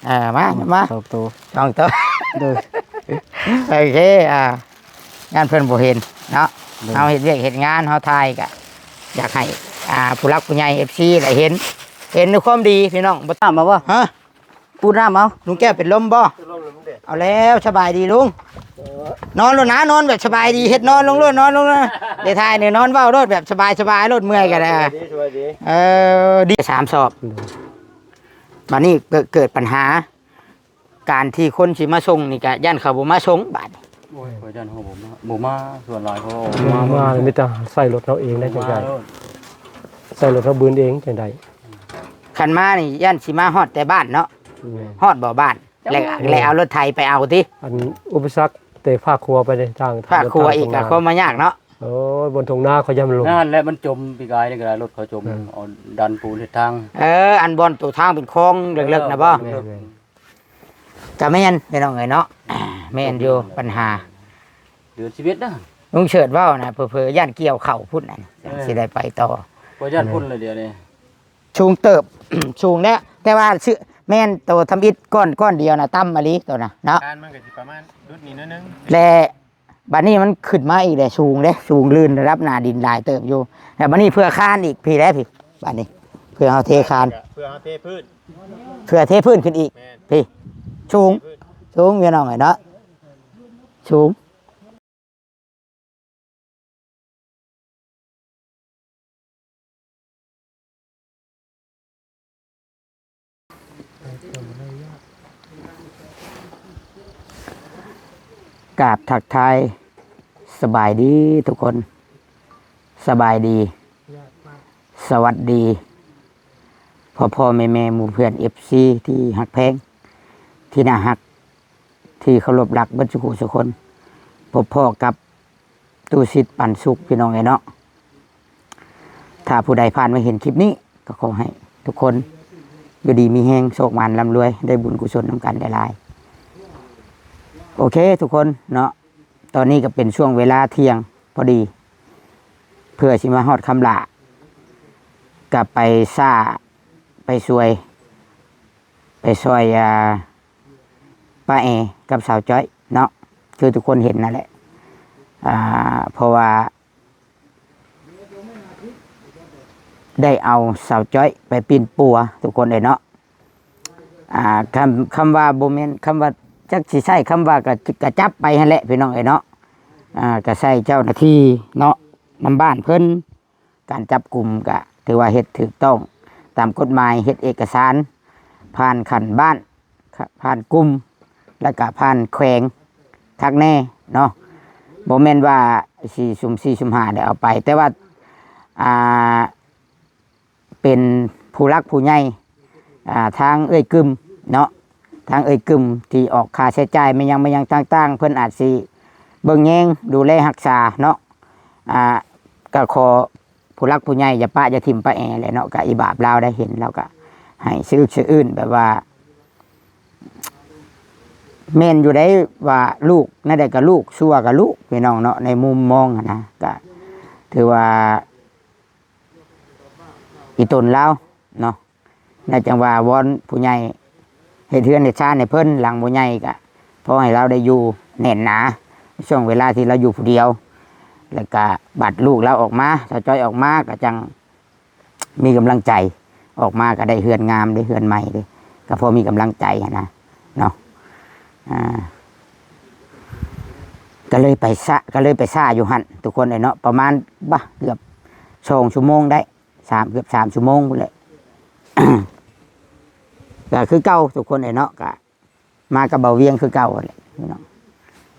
ເອີ ມາ ມາ ສອງໂຕ ສອງໂຕ ໂດຍ ໂອເຄ ອ່າ ຢ້ານເພິ່ນບໍ່ເຫັນເນາະ ໂດຍ ເຮົາເຮັດວຽກເຮັດງານ ເຮົາຖ່າຍກະຢາກໃຫ້ ອ່າ ຜູ້ຫຼັກຜູ້ໃຫຍ່ ເອັຟຊີ ໄດ້ເຫັນ ເຫັນດ້ວຍຄວາມດີພີ່ນ້ອງ ບໍ່ ນ້ຳມາບໍ່? ຮະ? ປູດນ້ຳເອົາ ລຸງແກ້ວເປັນລົມບໍ່? ເປັນລົມແລ້ວລຸງແກ້ວ ເອົາແລ້ວ ສະບາຍດີລຸງ ເອີ ນອນໂລດນະ ນອນແບບສະບາຍດີ ເຮັດນອນລົງໂລດ ນອນລົງໂລດ ໄດ້ຖ່າຍນີ້ນອນເວົ້າໂລດ ແບບສະບາຍໆໂລດ ເມື່ອຍກໍໄດ້ ສະບາຍດີ ສະບາຍດີ ເອີ ດີ ສາມສອບ ບາດນີ້ເກີດ ເກີດປັນຫາ ການທີ່ຄົນຊິມາສົ່ງນີ້ກະຢ້ານເຂົາບໍ່ມາສົ່ງບາດນີ້ ໂອ້ຍ ຂ້ອຍຢ້ານເຂົາບໍ່ມາ ບໍ່ມາ ສ່ວນຫຼາຍເຂົາບໍ່ມາ ມາມີແຕ່ໃຊ້ລົດເຮົາເອງໄດ້ ບໍ່ມາໂລດ ໃຊ້ລົດເຮົາບືນເອງຈັ່ງໃດ ຄັນມານີ້ຢ້ານຊິມາຮອດແຕ່ບ້ານເນາະ ແມ່ນ ຮອດບໍ່ບ້ານ ແລ້ວ ແລ້ວເອົາລົດໄຖໄປເອົາຕິ ອັນອຸປະສັກແຕ່ພາກຄົວໄປເດ້ ທາງ ພາກຄົວອີກກໍຄວາມມາຍາກເນາະ ໂອ້ຍ ບ່ອນທົ່ງນາເຂົາຢ້ານມັນລົງ ນັ້ນແຫຼະ ມັນຈົມ ປີກາຍນີ້ກໍໄດ້ ລົດເຂົາຈົມ ເອີ ເອົາດັນປູນເຮັດທາງ ເອີ ອັນບ່ອນຕົວທາງເປັນຄອງເລິກໆນະບໍ່ ເອີ ແມ່ນໆ ກໍແມ່ນພີ່ນ້ອງເອີຍເນາະ ແມ່ນຢູ່ ເອີ ປັນຫາ ເດືອນສິບເອັດນະ ລຸງເສີດເວົ້ານະ ເຜີໆຢ້ານກ່ຽວເຂົ້າພຸ້ນນະ ເອີ ຊິໄດ້ໄປຕໍ່ ບໍ່ຢ້ານພຸ້ນລະດຽວນີ້ ສູງເຕີບ ສູງແລ້ວ ແຕ່ວ່າຊື່ ແມ່ນໂຕທຳອິດກ້ອນ ກ້ອນດຽວນະ ຕ່ຳອີ່ຫຼີໂຕນະເນາະ ຄານມັນກໍຊິປະມານດຸດນີ້ໜ້ອຍໜຶ່ງ ແລະ ບາດນີ້ມັນຂຶ້ນມາອີກແຫຼະ ສູງເດ້ ສູງລື່ນລະດັບໜ້າດິນຫຼາຍເຕີບຢູ່ ແລ້ວບາດນີ້ເພື່ອຄານອີກ ພີ້ແຫຼະພີ້ ບາດນີ້ເພື່ອເຮົາເທຄານ ເພື່ອເຮົາເທພື້ນ ເພື່ອເທພື້ນຂຶ້ນອີກ ແມ່ນ ພີ້ ສູງ ເທພື້ນ ສູງ ພີ່ນ້ອງເອີຍເນາະ ສູງ. ກາບທັກທາຍສະບາຍດີທຸກຄົນ ສະບາຍດີ ສະຫວັດດີ ພໍ່ໆແມ່ໆໝູ່ເພື່ອນ ເອັຟຊີ ທີ່ຮັກແພງ ທີ່ໜ້າຮັກ ທີ່ເຄົາລົບລັກເບິດສູ່ຜູ້ສູ່ຄົນ ພົບພໍ້ກັບຕູ້ສິດປັນສຸກ ພີ່ນ້ອງເອີຍເນາະ. ຖ້າຜູ້ໃດຜ່ານມາເຫັນຄລິບນີ້ ກໍຂໍໃຫ້ທຸກຄົນຢູ່ດີມີແຮງ ໂຊກໝານລ່ຳລວຍ ໄດ້ບຸນກຸສົນນຳກັນຫຼາຍໆ. ໂອເຄທຸກຄົນເນາະ ຕອນນີ້ກໍເປັນຊ່ວງເວລາທ່ຽງພໍດີ ເພື່ອຊິມາຮອດຄຳຫຼ້າ ກໍໄປຊ້າ ໄປຊ່ວຍ ໄປຊ່ອຍ ອ່າ ປ້າແອກັບສາວຈ້ອຍເນາະ ຄືທຸກຄົນເຫັນນັ້ນແຫຼະ ອ່າ ເພາະວ່າໄດ້ເອົາສາວຈ້ອຍໄປປິ່ນປົວ ທຸກຄົນເອີຍເນາະ ອ່າ ຄຳ ຄຳວ່າບໍ່ແມ່ນ ຄຳວ່າ ຈັກຊິໃຊ້ຄຳວ່າ ກະ ກະຈັບໄປຫັ້ນແຫຼະ ພີ່ນ້ອງເອີຍເນາະ ອ່າ ກະໃຊ້ເຈົ້າໜ້າທີ່ເນາະ ນຳບ້ານເພິ່ນ ການຈັບກຸມກະຖືວ່າເຮັດຖືກຕ້ອງຕາມກົດໝາຍ ເຮັດເອກະສານຜ່ານຂັ້ນບ້ານ ຜ່ານກຸ່ມ ແລ້ວກະຜ່ານແຂວງຄັກແນ່ເນາະ ບໍ່ແມ່ນວ່າສີ່ສຸ່ມ ສີ່ສຸ່ມຫ້າ ໄດ້ເອົາໄປ ແຕ່ວ່າ ອ່າ ເປັນຜູ້ຫຼັກຜູ້ໃຫຍ່ ອ່າ ທາງເອື້ອຍກຶມເນາະ ທາງເອື້ອຍກຶມທີ່ອອກຄ່າໃຊ້ຈ່າຍແມ່ນຫຍັງ ແມ່ນຫຍັງຕ່າງໆ ເພິ່ນອາດຊິເບິ່ງແຍງດູແລຮັກສາເນາະ ອ່າ ກໍຂໍ ຜູ້ຫຼັກຜູ້ໃຫຍ່ຢ່າປະຢ່າຖິ້ມປ້າແອແຫຼະເນາະ ກະອີບາບລາວໄດ້ເຫັນ ລາວກະໃຫ້ສະອຶກສະອື້ນ ແບບວ່າ ແມ່ນຢູ່ໄດ໋ວ່າລູກ ແນວໃດກໍລູກ ຊົ່ວກໍລູກ ພີ່ນ້ອງເນາະ ໃນມຸມມອງຫັ້ນນະ ກະຖືວ່າອີ່ຕົນລາວເນາະ ແລ້ວຈັ່ງວ່າວອນຜູ້ໃຫຍ່ເຮັດເຮືອນເຮັດຊານໃຫ້ເພິ່ນ ຫຼັງບໍ່ໃຫຍ່ກະພໍໃຫ້ລາວໄດ້ຢູ່ແໜ້ນໜາ ໃນຊ່ວງເວລາທີ່ລາວຢູ່ຜູ້ດຽວ ແລ້ວກະບັດລູກລາວອອກມາ ສາວຈ້ອຍອອກມາ ກະຈັ່ງມີກຳລັງໃຈ ອອກມາກະໄດ້ເຮືອນງາມ ໄດ້ເຮືອນໃໝ່ເດ້ ກະພໍມີກຳລັງໃຈຫັ້ນນະເນາະ ອ່າ ກະເລີຍໄປຊະ ກະເລີຍໄປຊ້າຢູ່ຫັ້ນ ທຸກຄົນເອີຍເນາະ ປະມານ ບາ ເກືອບສອງຊົ່ວໂມງໄດ້ ສາມ ເກືອບສາມຊົ່ວໂມງພຸ້ນແຫຼະ ກະຄືເກົ່າທຸກຄົນເອີຍເນາະ ກະມາກັບບ່າວວຽງຄືເກົ່າຫັ້ນແຫຼະພີ່ນ້ອງ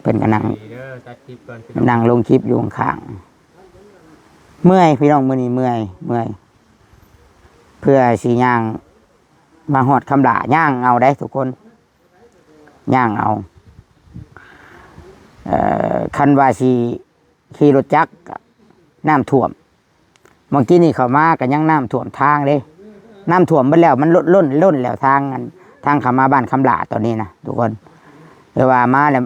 ເພິ່ນກະນັ່ງ ນີ້ເດີ ຕັດຄລິບກ່ອນ ນັ່ງລົງຄລິບຢູ່ຂ້າງໆ ເມື່ອຍພີ່ນ້ອງ ມື້ນີ້ເມື່ອຍ ເມື່ອຍ ເພື່ອຊິຍ່າງມາຮອດຄຳຫຼ້າ ຍ່າງເອົາເດ້ທຸກຄົນ ຍ່າງເອົາ ເອີ ຄັນວ່າຊິ ຂີ່ລົດຈັກ ນ້ຳຖ້ວມ ເມື່ອກີ້ນີ້ເຂົ້າມາກໍຍັງນ້ຳຖ້ວມທາງເດ້ ນ້ຳຖ້ວມເບິດແລ້ວ ມັນລົ້ນ ລົ້ນ ລົ້ນແລ້ວ ທາງ ອັນ ທາງເຂົ້າມາບ້ານຄຳຫຼ້າຕອນນີ້ນະທຸກຄົນ ແຕ່ວ່າມາແລ້ວ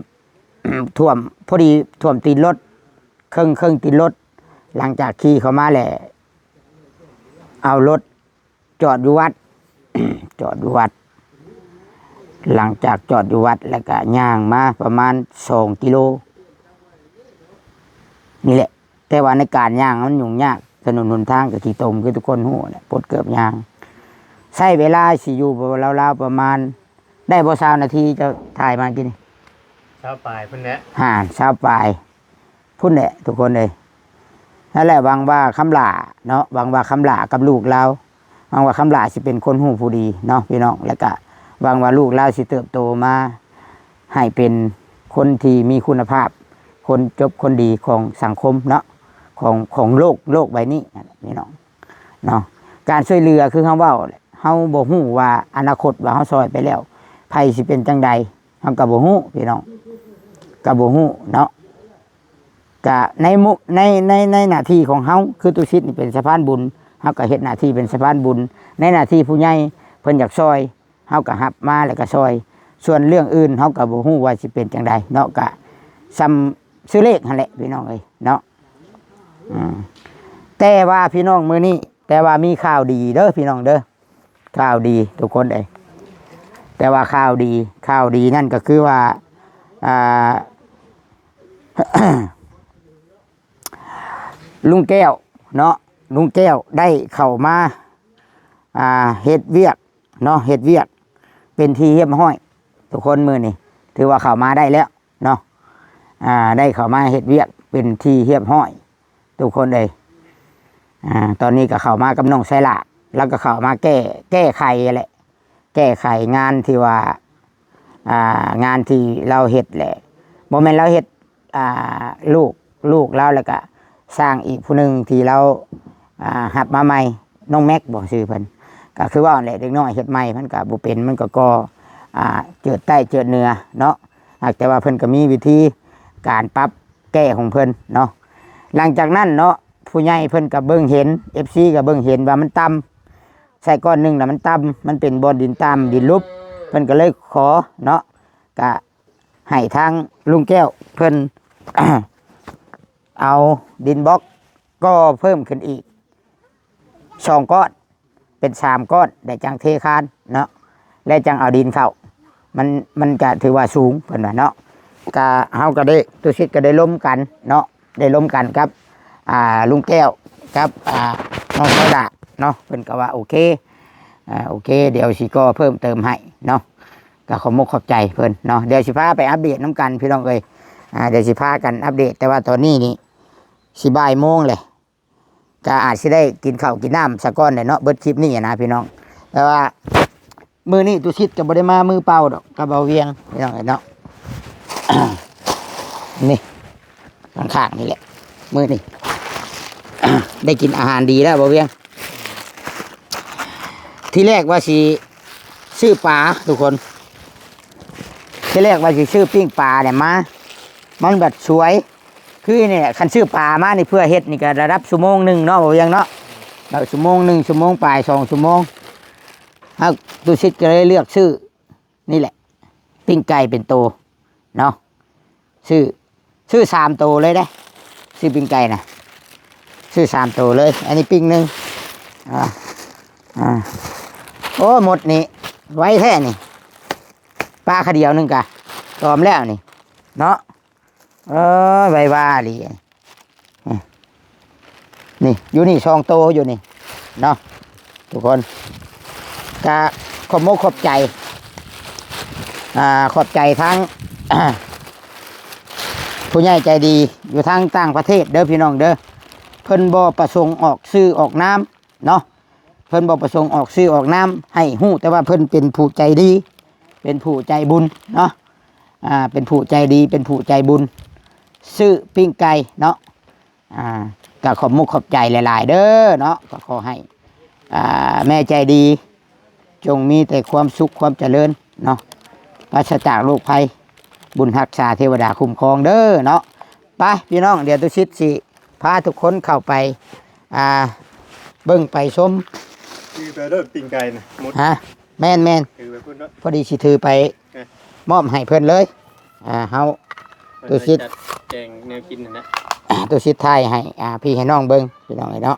ຖ້ວມ ພໍດີຖ້ວມຕີນລົດ ເຄິ່ງ ເຄິ່ງຕີນລົດ ຫຼັງຈາກຂີ່ເຂົ້າມາແລ້ວ ເອົາລົດ ຈອດຢູ່ວັດ ຈອດຢູ່ວັດ ຫຼັງຈາກຈອດຢູ່ວັດແລ້ວກະຍ່າງມາປະມານສອງກິໂລນີ້ແຫຼະ. ແຕ່ວ່າໃນການຍ່າງມັນຫຍຸ້ງຍາກ, ຖະໜົນຫົນທາງກໍຂີ້ຕົມ ຄືທຸກຄົນຮູ້ແຫຼະ, ປົດເກີບຍ່າງ. ໃຊ້ເວລາຊິຢູ່ລາວໆປະມານ ໄດ້ບໍ່ຊາວນາທີ ເຈົ້າຖ່າຍມາກີ້ນີ້? ຊາວປາຍພຸ້ນແຫຼະ. ຫາ ຊາວປາຍພຸ້ນແຫຼະທຸກຄົນເອີຍ. ນັ້ນແຫຼະ ຫວັງວ່າຄຳຫຼ້າເນາະ, ຫວັງວ່າຄຳຫຼ້າກັບລູກລາວ ຫວັງວ່າຄຳຫຼ້າຊິເປັນຄົນຮູ້ຜູ້ດີເນາະພີ່ນ້ອງ, ແລ້ວກະຫວັງວ່າລູກລາວຊິເຕີບໂຕມາໃຫ້ເປັນຄົນທີ່ມີຄຸນນະພາບ, ຄົນຈົບຄົນດີຂອງສັງຄົມເນາະ, ຂອງ ຂອງໂລກ ໂລກໃບນີ້ພີ່ນ້ອງເນາະ. ການຊ່ວຍເຫຼືອຄືເຮົາເວົ້າແຫຼະ, ເຮົາບໍ່ຮູ້ວ່າອະນາຄົດວ່າເຮົາຊ່ອຍໄປແລ້ວ ໃຜຊິເປັນຈັ່ງໃດ ເຮົາກໍບໍ່ຮູ້ພີ່ນ້ອງ, ກໍບໍ່ຮູ້ເນາະ. ກະໃນມຸ ໃນ ໃນ ໃນໜ້າທີ່ຂອງເຮົາ ຄືຕຸສິດນີ້ເປັນສະພານບຸນ, ເຮົາກະເຮັດໜ້າທີ່ເປັນສະພານບຸນ. ໃນໜ້າທີ່ຜູ້ໃຫຍ່ເພິ່ນຢາກຊ່ອຍ ເຮົາກະຮັບມາແລ້ວກະຊ່ອຍ. ສ່ວນເລື່ອງອື່ນເຮົາກະບໍ່ຮູ້ວ່າຊິເປັນຈັ່ງໃດເນາະ, ກະສ່ຳຊື້ເລກຫັ້ນແຫຼະພີ່ນ້ອງເອີຍເນາະ. ອືມ ແຕ່ວ່າພີ່ນ້ອງມື້ນີ້ ແຕ່ວ່າມີຂ່າວດີເດີພີ່ນ້ອງເດີ, ຂ່າວດີທຸກຄົນເອີຍ. ແຕ່ວ່າຂ່າວດີ ຂ່າວດີນັ້ນກໍຄືວ່າ ອ່າ ລຸງແກ້ວເນາະ, ລຸງແກ້ວໄດ້ເຂົ້າມາ ອ່າ ເຮັດວຽກເນາະ, ເຮັດວຽກເປັນທີ່ຮຽບຮ້ອຍທຸກຄົນ. ມື້ນີ້ຖືວ່າເຂົ້າມາໄດ້ແລ້ວເນາະ, ອ່າ ໄດ້ເຂົ້າມາເຮັດວຽກເປັນທີ່ຮຽບຮ້ອຍ ທຸກຄົນເອີຍ. ອ່າ ຕອນນີ້ກໍເຂົ້າມາກັບນ້ອງໄຊລາດ, ລາວກໍເຂົ້າມາແກ້ ແກ້ໄຂຫັ້ນແຫຼະ, ແກ້ໄຂງານທີ່ວ່າ ອ່າ ງານທີ່ລາວເຮັດແຫຼະ. ບໍ່ແມ່ນລາວເຮັດ ອ່າ ລູກ ລູກລາວ ແລ້ວກະຊ່າງອີກຜູ້ໜຶ່ງທີ່ລາວ ອ່າ ຮັບມາໃໝ່, ນ້ອງແມັກບໍຊື່ເພິ່ນ, ກໍຄືວ່າຫັ້ນແຫຼະ, ເດັກນ້ອຍເຮັດໃໝ່ມັນກໍບໍ່ເປັນ, ມັນກໍກໍ່ ອ່າ ເຈີດໃຕ້ເຈີດເໜືອເນາະ. ຫາກແຕ່ວ່າເພິ່ນກໍມີວິທີການປັບແກ້ຂອງເພິ່ນເນາະ. ຫຼັງຈາກນັ້ນເນາະ ຜູ້ໃຫຍ່ເພິ່ນກໍເບິ່ງເຫັນ, ເອັຟຊີກໍເບິ່ງເຫັນວ່າມັນຕ່ຳ, ໃສ່ກ້ອນໜຶ່ງນະມັນຕ່ຳ, ມັນເປັນບ່ອນດິນຕ່ຳ ດິນຫຼຸບ, ເພິ່ນກໍເລີຍຂໍເນາະ, ກະໃຫ້ທາງລຸງແກ້ວເພິ່ນ ເອົາດິນບລັອກກໍ່ເພີ່ມຂຶ້ນອີກສອງກ້ອນ ເປັນສາມກ້ອນ ແລ້ວຈັ່ງເທຄານເນາະ ແລ້ວຈັ່ງເອົາດິນເຂົ້າ. ມັນ ມັນກະຖືວ່າສູງ ເພິ່ນວ່າເນາະ. ກະເຮົາກໍໄດ້ ຕຸສິດກໍໄດ້ລົມກັນເນາະ, ໄດ້ລົມກັນກັບ ອ່າ ລຸງແກ້ວ ກັບ ອ່າ ນ້ອງໄຊລາດເນາະ, ເພິ່ນກໍວ່າໂອເຄ ອ່າ ໂອເຄ ດຽວຊິກໍ່ເພີ່ມເຕີມໃຫ້ເນາະ. ກໍຂອບມຸກຂອບໃຈເພິ່ນເນາະ, ດຽວຊິພາໄປອັບເດດນຳກັນພີ່ນ້ອງເອີຍ. ອ່າ ດຽວຊິພາກັນອັບເດດ, ແຕ່ວ່າຕອນນີ້ນີ້ຊິບ່າຍໂມງແຫຼະ. ກໍອາດຊິໄດ້ກິນເຂົ້າກິນນ້ຳສາກ່ອນແຫຼະເນາະ ເບິດຄລິບນີ້ນະພີ່ນ້ອງ. ແຕ່ວ່າມື້ນີ້ຕຸສິດກໍບໍ່ໄດ້ມາມືເປົ່າດອກກັບບ່າວວຽງພີ່ນ້ອງເອີຍເນາະ. ນີ້ ຂ້າງໆນີ້ແຫຼະ ມື້ນີ້ ໄດ້ກິນອາຫານດີແລ້ວບ່າວວຽງ. ທີແລກວ່າຊິຊື້ປາທຸກຄົນ, ທີແລກວ່າຊິຊື້ປີ້ງປາແຫຼະມາ ມັນບັດສວຍ ຄືນີ້ແຫຼະ ຄັນຊື້ປາມານີ້ເພື່ອເຮັດນີ້ກໍລະດັບຊົ່ວໂມງໜຶ່ງເນາະ ບໍ່ວຽງເນາະ, ແບບຊົ່ວໂມງໜຶ່ງ ຊົ່ວໂມງປາຍ ສອງຊົ່ວໂມງ. ຫາກຕຸສິດກໍເລີຍເລືອກຊື້ນີ້ແຫຼະ ປີ້ງໄກ່ເປັນໂຕເນາະ, ຊື້ ຊື້ສາມໂຕເລີຍເດ້ ຊື້ປີ້ງໄກ່ນະ ຊື້ສາມໂຕເລີຍ. ອັນນີ້ປີ້ງໜຶ່ງ ອ່າ ອ່າ ໂອ້ ມົດນີ້ໄວແທ້ນີ້ ປາຂະດຽວໜຶ່ງກະຕອມແລ້ວນີ້ເນາະ. ເອີ ໄວວາອີ່ຫຼີ. ນີ້ ຢູ່ນີ້ສອງໂຕຢູ່ນີ້ເນາະທຸກຄົນ. ກະຂອບມົກຂອບໃຈ ອ່າ ຂອບໃຈທາງ ຜູ້ໃຫຍ່ໃຈດີຢູ່ທາງຕ່າງປະເທດເດີພີ່ນ້ອງເດີ. ເພິ່ນບໍ່ປະສົງອອກຊື່ອອກນາມເນາະ, ເພິ່ນບໍ່ປະສົງອອກຊື່ອອກນາມ ໃຫ້ຮູ້ແຕ່ວ່າເພິ່ນເປັນຜູ້ໃຈດີ ເປັນຜູ້ໃຈບຸນເນາະ. ອ່າ ເປັນຜູ້ໃຈດີ ເປັນຜູ້ໃຈບຸນ ຊື້ປີ້ງໄກ່ເນາະ. ອ່າ ກໍຂອບມຸກຂອບໃຈຫຼາຍໆເດີເນາະ. ກໍຂໍໃຫ້ ອ່າ ແມ່ໃຈດີ ຈົ່ງມີແຕ່ຄວາມສຸກຄວາມຈະເລີນເນາະ, ປາສະຈາກໂລກໄພ, ບຸນຮັກສາເທວະດາຄຸ້ມຄອງເດີເນາະ. ໄປພີ່ນ້ອງ ດຽວຕຸສິດຊິພາທຸກຄົນເຂົ້າໄປ ອ່າ ເບິ່ງໄປຊົມ. ຄືໄປໂລດປີ້ງໄກ່ນະ ໝົດ ຮະ? ແມ່ນໆ ຖືໄປພຸ້ນເນາະ, ພໍດີຊິຖືໄປ ເອີ ມອບໃຫ້ເພິ່ນເລີຍ. ອ່າ ເຮົາ ຕຸສິດ ຈັດແຈງແນວກິນຫັ້ນນະ, ຕຸສິດຖ່າຍໃຫ້ ອ່າ ພີ່ໃຫ້ນ້ອງເບິ່ງ ພີ່ນ້ອງເອີຍເນາະ.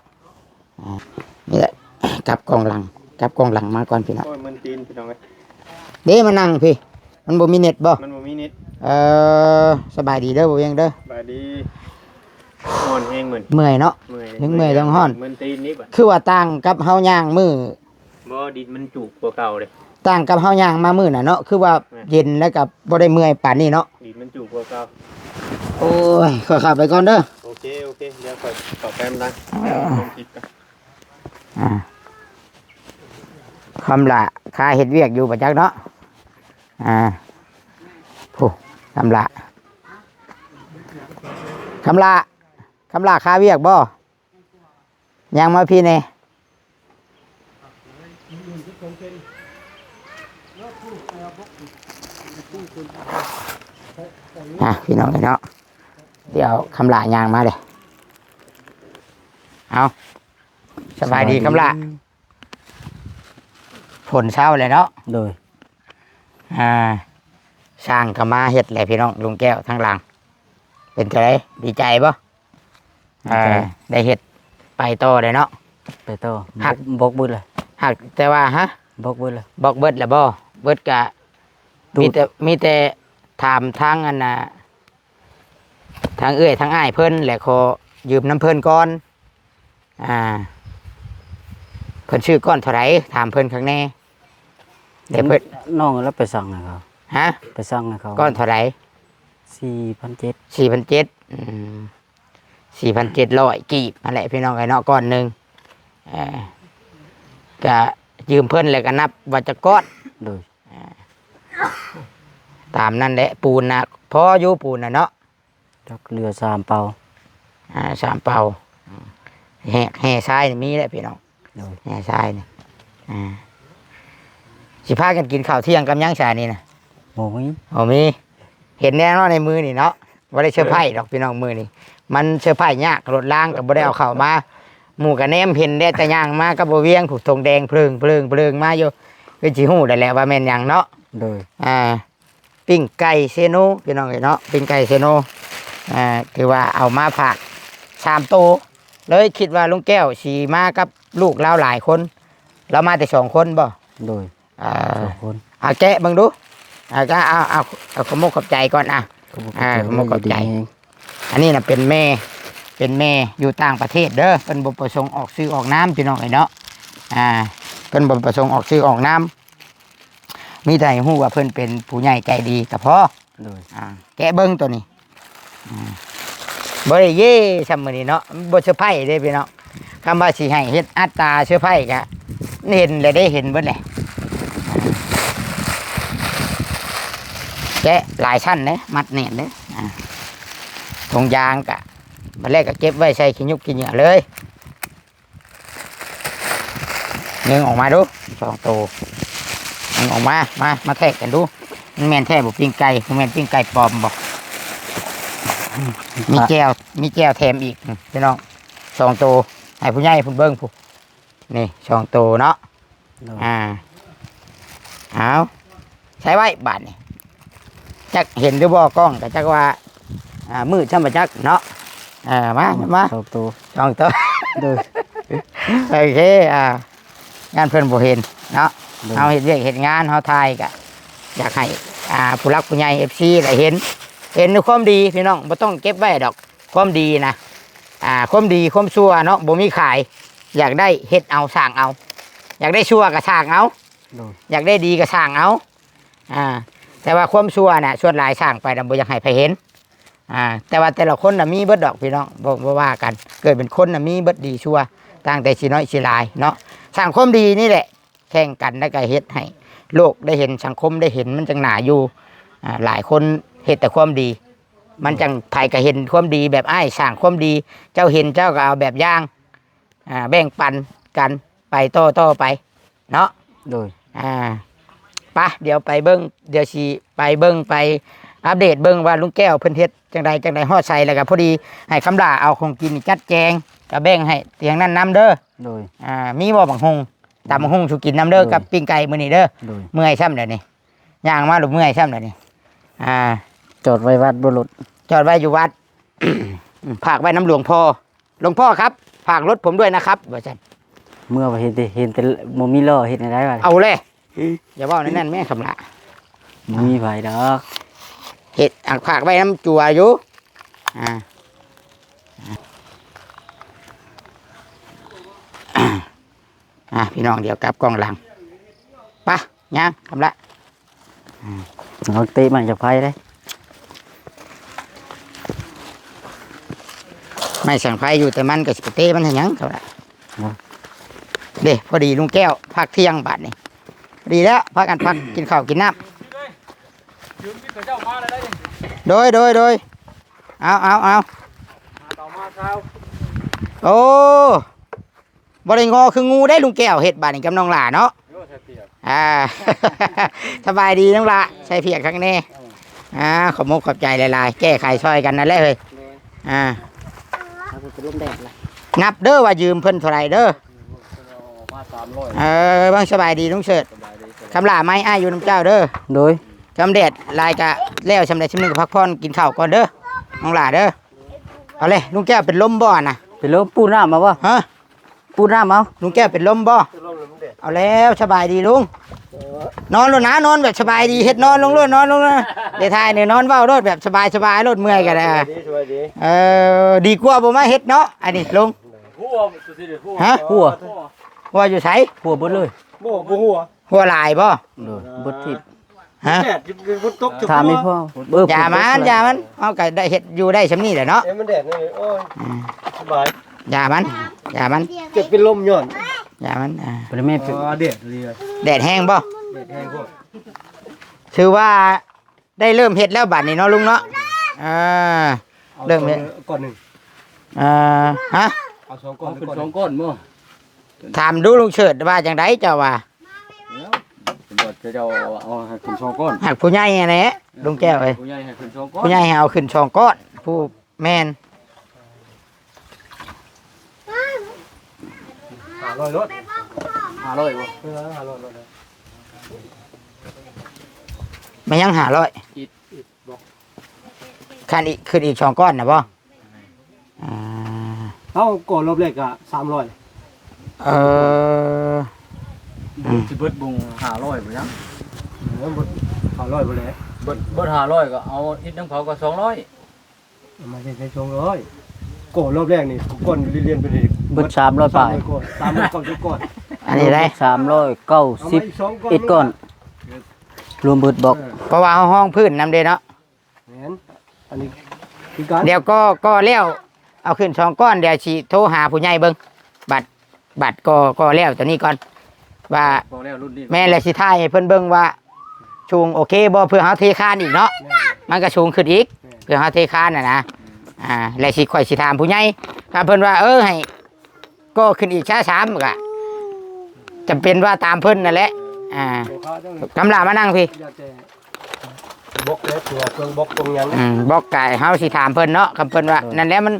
ອ່າ ນີ້ແຫຼະ ກັບກ້ອງຫຼັງ ກັບກ້ອງຫຼັງມາກ່ອນພີ່ນ້ອງ. ໂອ້ຍ ມຶນຕີນພີ່ນ້ອງເອີຍ. ເດ້ ມານັ່ງພີ້ ມັນບໍ່ມີເນັດບໍ່? ມັນບໍ່ມີເນັດ. ເອີ ສະບາຍດີເດີ ບໍ່ວຽງເດີ. ສະບາຍດີ. ຮ້ອນແຮງມື້ນີ້ ເມື່ອຍເນາະ. ເມື່ອຍ ທັງເມື່ອຍທັງຮ້ອນ. ມຶນຕີນນີ້ບາດ. ຄືວ່າຕ່າງກັບເຮົາຍ່າງມື້ ບໍ່ ດິນມັນຈູບກວ່າເກົ່າເດ້. ຕ່າງກັບເຮົາຍ່າງມາມື້ນັ້ນເນາະ ຄືວ່າ ແມ່ນ ເຢັນແລ້ວກໍບໍ່ໄດ້ເມື່ອຍປານນີ້ເນາະ. ດິນມັນຈູບກວ່າເກົ່າ. ໂອ້ຍ ຂ້ອຍເຂົ້າໄປກ່ອນເດີ. ໂອເຄ ໂອເຄ ດຽວຂ້ອຍເຂົ້າໄປນຳ. ເອີ ລົງຄລິບກ່ອນ. ອ່າ ຄຳຫຼ້າຄາເຮັດວຽກຢູ່ບໍ່ຈັກເນາະ. ອ່າ ຜູ້ ຄຳຫຼ້າ ຄຳຫຼ້າ ຄຳຫຼ້າຄາວຽກບໍ່? ຍ່າງມາພີ້ແດ່. ອ່ະ ພີ່ນ້ອງເອີຍເນາະ ດຽວຄຳຫຼ້າຍ່າງມາເດ້. ເອົາ ສະບາຍດີ ສະບາຍດີ ຄຳຫຼ້າ. ຝົນເຊົາແລ້ວເນາະ. ໂດຍ. ອ່າ ຊ່າງກໍມາເຮັດແຫຼະພີ່ນ້ອງ. ລຸງແກ້ວທາງຫຼັງ ເປັນຈັ່ງໃດ ດີໃຈບໍ່? ດີໃຈ. ອ່າ ໄດ້ເຮັດໄປຕໍ່ໄດ້ເນາະ. ໄປຕໍ່. ຫາກ ບົກ ບົກເບິດເລີຍ. ຫາກແຕ່ວ່າ ຮະ? ບົກເບິດເລີຍ. ບົກເບິດແລ້ວບໍ່? ເບິດກະ ຕູດ. ມີແຕ່ ມີແຕ່ຖາມທາງອັນນ່າ ທາງເອື້ອຍທາງອ້າຍເພິ່ນ ແລະ ຂໍຢືມນຳເພິ່ນກ່ອນ. ອ່າ ເພິ່ນຊື້ກ້ອນເທົ່າໃດ? ຖາມເພິ່ນຄັກແນ່. ແຕ່ເພິ່ນ ນ້ອງລາວໄປສັ່ງໃຫ້ເຂົາ. ຮະ? ໄປສັ່ງໃຫ້ເຂົາ. ກ້ອນເທົ່າໃດ? ສີ່ພັນເຈັດ. ສີ່ພັນເຈັດ. ອືມ ສີ່ພັນເຈັດຮ້ອຍກີບຫັ້ນແຫຼະ ພີ່ນ້ອງເອີຍເນາະ ກ້ອນໜຶ່ງ. ເອີ ກະຢືມເພິ່ນ ແລ້ວກະນັບວ່າຈັກກ້ອນ. ໂດຍ. ອ່າ ຕາມນັ້ນແຫຼະ. ປູນນະ ພໍຢູ່ ປູນນະເນາະ. ຈັກເຫຼືອສາມເປົາ. ອ່າ ສາມເປົາ. ແຮ່ ແຮ່ຊາຍນີ້ມີແຫຼະພີ່ນ້ອງ. ໂດຍ. ແຮ່ຊາຍນີ້. ອ່າ ຊິພາກັນກິນເຂົ້າທ່ຽງກັບຫຍັງຊະນີ້ນະ? ບໍ່ມີ. ບໍ່ມີ. ເຫັນແນ່ເນາະໃນມື້ນີ້ເນາະ. ບໍ່ໄດ້ເຊີໄພດອກພີ່ນ້ອງ ມື້ນີ້ມັນເຊີໄພຍາກ. ລົດລາງກໍບໍ່ໄດ້ເອົາເຂົ້າມາ. ໝູ່ກໍແນມເຫັນແດ່ ແຕ່ຍ່າງມາກັບບໍ່ວຽງ ຜູ້ ທົ່ງແດງເພີງໆໆມາຢູ່. ຄືຊິຮູ້ໄດ້ແຫຼະວ່າແມ່ນຫຍັງເນາະ. ໂດຍ. ອ່າ ປີ້ງໄກ່ເຊໂນ ພີ່ນ້ອງເອີຍເນາະ ປີ້ງໄກ່ເຊໂນ. ອ່າ ຖືວ່າເອົາມາຝາກສາມໂຕ ເລີຍຄິດວ່າລຸງແກ້ວຊິມາກັບລູກລາວຫຼາຍຄົນ. ລາວມາແຕ່ສອງຄົນບໍ່? ໂດຍ. ອ່າ ສອງຄົນ. ເອົາແກະເບິ່ງດູ. ເອົາ ເອົາ ເອົາ ເອົາ ຂອບມຸກຂອບໃຈກ່ອນ. ອ່າ ຂອບມຸກຂອບໃຈ. ອ່າ ເດີ ຂອບມຸກຂອບໃຈ. ດີແຮງ. ອັນນີ້ນະເປັນແມ່ ເປັນແມ່ຢູ່ຕ່າງປະເທດເດີ. ເພິ່ນບໍ່ປະສົງອອກຊື່ອອກນາມ ພີ່ນ້ອງເອີຍເນາະ. ອ່າ ເພິ່ນບໍ່ປະສົງອອກຊື່ອອກນາມ. ມີແຕ່ໃຫ້ຮູ້ວ່າເພິ່ນເປັນຜູ້ໃຫຍ່ໃຈດີກໍພໍ. ໂດຍ. ອ່າ ແກະເບິ່ງໂຕນີ້. ອ່າ ບໍ່ໄດ້ເຢ້ຊ່ຳມື້ນີ້ເນາະ. ບໍ່ເຊີໄພເດ້ພີ່ນ້ອງ. ຄຳວ່າຊິໃຫ້ເຮັດອັດຕາເຊີໄພກະເຫັນແລ້ວເດ້ ເຫັນເບິດແຫຼະ. ແກະຫຼາຍຊັ້ນເດ້ ມັດແໜ້ນເດ້. ອ່າ ຖົງຢາງກະ ບັດແລກກະເກັບໄວ້ໃສ່ຂີ້ຍຸກຂີ້ເຫຍື້ອເລີຍ. ດຶງອອກມາດູ ສອງໂຕ. ດຶງອອກມາ ມາ ມາແທກກັນດູ. ມັນແມ່ນແທ້ບໍ່ ປີ້ງໄກ່? ບໍ່ແມ່ນປີ້ງໄກ່ປອມບໍ່? ມີແຈ່ວ ມີແຈ່ວແຖມອີກ ພີ່ນ້ອງ ສອງໂຕ. ໃຫ້ຜູ້ໃຫຍ່ເພິ່ນເບິ່ງພຸ້ນ. ນີ້ ສອງໂຕເນາະ. ໂດຍ. ອ່າ ເອົາ ໃສ່ໄວ້ບາດນີ້. ຈັກເຫັນຫຼືບໍ່ກ້ອງ ກໍຈັກວ່າ ອ່າ ມືດຊ່ຳບໍ່ຈັກເນາະ. ເອີ ມາ ມາ ສອງໂຕ ສອງໂຕ. ໂດຍ. ໂອເຄ. ອ່າ ຢ້ານເພິ່ນບໍ່ເຫັນເນາະ. ໂດຍ. ເຮົາເຮັດວຽກເຮັດງານ ເຮົາຖ່າຍກະຢາກໃຫ້ ອ່າ ຜູ້ຫຼັກຜູ້ໃຫຍ່ ເອັຟຊີ ໄດ້ເຫັນ ເຫັນໃນຄວາມດີພີ່ນ້ອງ. ບໍ່ຕ້ອງເກັບໄວ້ດອກ ຄວາມດີນະ. ອ່າ ຄວາມດີຄວາມຊົ່ວເນາະ ບໍ່ມີຂາຍ. ຢາກໄດ້ເຮັດເອົາ ສ້າງເອົາ. ຢາກໄດ້ຊົ່ວກໍສ້າງເອົາ. ໂດຍ. ຢາກໄດ້ດີກໍສ້າງເອົາ. ອ່າ ແຕ່ວ່າຄວາມຊົ່ວນະ ສ່ວນຫຼາຍສ້າງໄປນະ ບໍ່ຢາກໃຫ້ໃຜເຫັນ. ອ່າ ແຕ່ວ່າແຕ່ລະຄົນນະມີເບິດດອກພີ່ນ້ອງ ບໍ່ ບໍ່ວ່າກັນ. ເກີດເປັນຄົນນະມີເບິດດີຊົ່ວ ຕ່າງແຕ່ຊິນ້ອຍຊິຫຼາຍເນາະ. ສ້າງຄວາມດີນີ້ແຫຼະ ແຂ່ງກັນ ແລ້ວກໍເຮັດໃຫ້ໂລກໄດ້ເຫັນ ສັງຄົມໄດ້ເຫັນ ມັນຈັ່ງໜ້າຢູ່. ອ່າ ຫຼາຍຄົນເຮັດແຕ່ຄວາມດີ ມັນຈັ່ງ ໃຜກໍເຫັນຄວາມດີ. ແບບອ້າຍສ້າງຄວາມດີ ເຈົ້າເຫັນເຈົ້າກໍເອົາແບບຢ່າງ ອ່າ ແບ່ງປັນກັນໄປຕໍ່ໆໄປເນາະ. ໂດຍ. ອ່າ ປະ ດຽວໄປເບິ່ງ ດຽວຊິໄປເບິ່ງ ໄປອັບເດດເບິ່ງວ່າລຸງແກ້ວເພິ່ນເຮັດຈັ່ງໃດ ຈັ່ງໃດຮອດໃສ. ແລ້ວກໍພໍດີໃຫ້ຄຳຫຼ້າເອົາຂອງກິນຈັດແຈງ ກໍແບ່ງໃຫ້ທາງນັ້ນນຳເດີ. ໂດຍ. ອ່າ ມີບໍ່ບັກຫຸ່ງ? ຕຳບັກຫຸ່ງສູ່ກິນນຳເດີ. ໂດຍ. ກັບປີ້ງໄກ່ມື້ນີ້ເດີ. ໂດຍ. ເມື່ອຍຊ້ຳແລ້ວນີ້ ຍ່າງມາແລ້ວເມື່ອຍຊ້ຳແລ້ວນີ້. ອ່າ ຈອດໄວ້ວັດບໍ່ລົດ? ຈອດໄວ້ຢູ່ວັດ ຝາກໄວ້ນຳຫຼວງພໍ່. หลวงพ่อครับ ฝากรถผมด้วยนะครับ ວ່າຊັ້ນ. ເມື່ອວ່າເຫັນແຕ່ ເຫັນແຕ່ບໍ່ມີລໍ້ ເຮັດແນວໃດວະ? ເອົາແຫຼະ ຢ່າເວົ້າແນວນັ້ນແມ່ຄຳລະ ບໍ່ມີໃຜດອກ ເຮັດອັກພາກໄວ້ນຳຈົວຢູ່ ອ່າ ອ່າ ພີ່ນ້ອງ ດຽວກັບກ້ອງຫຼັງ ປະ ຍ່າງຄຳລະ ອືມ ເອົາເຕະໄມ້ຈາກໄຟເດ້ ໄມ້ສັງໄຟຢູ່ແຕ່ມັນກໍຊິໄປເຕະມັນເຮັດຫຍັງເຂົາລະ ເນາະ ເດ້ ພໍດີລຸງແກ້ວພັກທ່ຽງບາດນີ້ ດີແລ້ວ ພາກັນພັກກິນເຂົ້າກິນນ້ຳ ໂດຍ ໂດຍ ໂດຍ ເອົາ ເອົາ ເອົາ ໂອ້ ບໍ່ໄດ້ງໍຄືງູເດ້ລຸງແກ້ວເຮັດບາດນີ້ກັບນ້ອງຫຼ້າເນາະ ໂອ້ ໃສ່ພຽກ ອ່າ ສະບາຍດີນ້ອງຫຼ້າ ໃສ່ພຽກຄັກແນ່ ເອີ ອ່າ ຂອບມຸກຂອບໃຈຫຼາຍໆ ແກ້ໄຂຊ່ອຍກັນນັ້ນແຫຼະເຮີ້ຍ ໂດຍ ອ່າ ເອົາໄປລົມແດດລະ ນັບເດີວ່າຢືມເພິ່ນເທົ່າໃດເດີ ເອີ ເບິ່ງສະບາຍດີລຸງເສີດ ຄຳຫຼ້າໄມ້ອ້າຍຢູ່ນຳເຈົ້າເດີ ໂດຍ ຄຳແດດຫຼາຍກະແລ້ວ ຊ່ຳໃດຊ່ຳໜຶ່ງກະພັກຜ່ອນກິນເຂົ້າກ່ອນເດີ ນ້ອງຫຼ້າເດີ ເອົາເລີຍ ລຸງແກ້ວເປັນລົມບໍ່ນະ ເປັນລົມ ປູນ້ຳເອົາບໍ່ ຮະ ປູນ້ຳເອົາ ລຸງແກ້ວເປັນລົມບໍ່ ເປັນລົມແລ້ວ ເອົາແລ້ວ ສະບາຍດີລຸງ ເອີ ນອນໂລດນະ ນອນແບບສະບາຍດີ ເຮັດນອນລົງໂລດ ນອນລົງນະ ເດທາຍນີ້ນອນເວົ້າໂລດ ແບບສະບາຍໆໂລດ ເມື່ອຍກໍໄດ້ ສະບາຍດີ ສະບາຍດີ ເອີ ດີກວ່າບໍ່ມາເຮັດເນາະ ອັນນີ້ລຸງ ຫົວ ຮະ ຫົວ ຫົວຢູ່ໃສ ຫົວເບິດເລີຍ ບໍ່ ບໍ່ຫົວ ຫົວຫຼາຍບໍ່ ເອີ ເບິດທິບ ຮະ ແດດຢູ່ ຝົນຕົກ ຖາມອີ່ພໍ່ ເອີ ຢ່າມັນ ຢ່າມັນ ເຮົາກໍໄດ້ເຮັດຢູ່ໄດ້ຊ່ຳນີ້ແຫຼະເນາະ ເອີ ມັນແດດນີ້ ໂອ້ຍ ອືມ ສະບາຍ ຢ່າມັນ ຢ່າມັນ ເກີດເປັນລົມຍ້ອນ ຢ່າມັນ ອ່າ ບໍ່ໄດ້ແມ່ນ ອໍ ແດດເລີຍ ແດດແຮງບໍ່ ແດດແຮງໂພດ ຖືວ່າໄດ້ເລີ່ມເຮັດແລ້ວບາດນີ້ເນາະລຸງເນາະ ເອີ ເລີ່ມເຮັດ ເອົາສອງກ້ອນໜຶ່ງ ເອີ ຮະ ເອົາສອງກ້ອນ ເອົາຂຶ້ນສອງກ້ອນບໍ່ ຖາມດູລຸງເສີດວ່າຈັ່ງໃດເຈົ້າວ່າ ແລ້ວເພິ່ນວ່າເຈົ້າເອົາໃຫ້ຂຶ້ນສອງກ້ອນ ຫາກຜູ້ໃຫຍ່ຫັ້ນແຫຼະ ເອີ ລຸງແກ້ວເອີຍ ຜູ້ໃຫຍ່ໃຫ້ຂຶ້ນສອງກ້ອນ ຜູ້ໃຫຍ່ໃຫ້ເອົາຂຶ້ນສອງກ້ອນ ຜູ້ ແມ່ນ ຫ້າຮ້ອຍໂລດ ຫ້າຮ້ອຍບໍ່ ເອີ ຫ້າຮ້ອຍໂລດ ແມ່ນຫຍັງຫ້າຮ້ອຍ ອິດ ອິດ ຄັນອີກ ຂຶ້ນອີກສອງກ້ອນນະບໍ່ ອ່າ ເຮົາກໍລອບແລກກະສາມຮ້ອຍ ເອີ ອືມ ຊິເບິດບົງຫ້າຮ້ອຍບໍ່ຍັງ ເອີ ເບິດຫ້າຮ້ອຍບໍ່ແຫຼະ ເບິດ ເບິດຫ້າຮ້ອຍກໍເອົາອິດນຳເຂົາກໍສອງຮ້ອຍ ເອົາມາໃຊ້ສອງຮ້ອຍ ກໍລອບແລກນີ້ ກ່ອນລຽນໄປນີ້ ເບິດສາມຮ້ອຍປາຍ ສາມຮ້ອຍກ້ອນ ສາມຮ້ອຍເກົ້າສິບກ້ອນ ອັນນີ້ໄດ້ ສາມຮ້ອຍເກົ້າສິບ ເອົາມາອີກສອງກ້ອນ ເອັດກ້ອນ ລວມເບິດບລັອກ ເອີ ເພາະວ່າເຮົາຮອງພື້ນນຳເດ້ເນາະ ແມ່ນ ອັນນີ້ຄືກັນ ດຽວກໍ ກໍແລ້ວ ເອົາຂຶ້ນສອງກ້ອນ ດຽວຊິໂທຫາຜູ້ໃຫຍ່ເບິ່ງ ບັດ ບັດກໍ ກໍແລ້ວຕົວນີ້ກ່ອນ ວ່າ ກໍແລ້ວລຸ້ນນີ້ ແມ່ນ ແລ້ວຊິຖ່າຍໃຫ້ເພິ່ນເບິ່ງວ່າສູງໂອເຄບໍ່ ເພື່ອເຮົາເທຄານອີກເນາະ ແມ່ນ ມັນກໍສູງຂຶ້ນອີກ ແມ່ນ ເພື່ອເຮົາເທຄານຫັ້ນນະ ອ່າ ແລ້ວຊິ ຂ້ອຍຊິຖາມຜູ້ໃຫຍ່ ຖ້າເພິ່ນວ່າ ເອີ ໃຫ້ ກໍຂຶ້ນອີກຊາສາມກໍຈຳເປັນວ່າຕາມເພິ່ນນັ້ນແຫຼະ ອ່າ ຄຳຫຼ້າມານັ່ງພີ້ ຢາກແຕ່ບລັອກແລ້ວ ຕົວເຄື່ອງບລັອກຕົວຫຍັງ ອືມ ບລັອກກະເຮົາຊິຖາມເພິ່ນເນາະ ຄຳເພິ່ນວ່າ ເອີ ນັ້ນແຫຼະ ມັນ